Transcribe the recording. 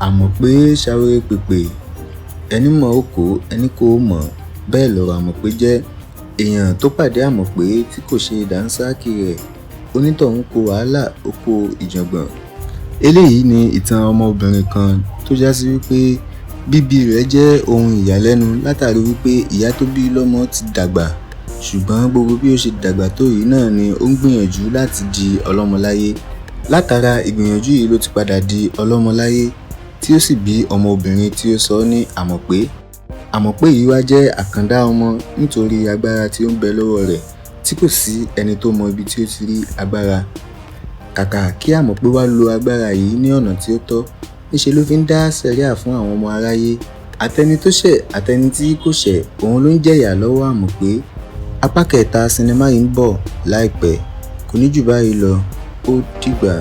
Àmọ̀pé ṣàwèrèpèpè, ẹní mọ̀ ọ́n kó, ẹní kò mọ̀ ọ́n, bẹ́ẹ̀ lọ̀rọ̀ Àmọ̀pé jẹ́. Èèyàn tó pàdé Àmọ̀pé tí kò ṣe dàńṣákì rẹ̀, onítọ̀hún kó wàhálà, ó kó ìjàngbọ̀n. Eléyìí ni ìtàn ọmọbìnrin kan tó jásí wípé bíbí rẹ̀ jẹ́ ohun ìyàlẹ́nu látàrí wípé ìyá tó bí lọ́mọ ti dàgbà, ṣùgbọ́n gbogbo bí ó ṣe dàgbà tó yìí náà ni ó ń gbìyànjú láti di ọlọ́mọ láyé. Látara ìgbìyànjú yìí ló ti padà di ọlọ́mọ láyé, tí ó sì bí ọmọbìnrin tí ó sọ ní Àmọ̀pé. Àmọ̀pé yìí wá jẹ́ àkàndá ọmọ nítorí agbára tí ó ń bẹ lọ́wọ́ rẹ̀ tí kò sí ẹni tó mọ ibi tí ó ti rí agbára. Kàkà kí Àmọ̀pé wá lo agbára yìí ní ọ̀nà tí ó tọ́, níṣe ló fi ń dá sẹ̀ríà fún àwọn ọmọ aráyé. Àtẹni tó ṣẹ̀ àtẹni tí kò ṣẹ̀, òun ló ń jẹ̀yà lọ́wọ́ Àmọ̀pé. Apá kẹta sinimá yìí ń bọ̀ láìpẹ́. Kò ní jù báyìí lọ, ó dìgbà.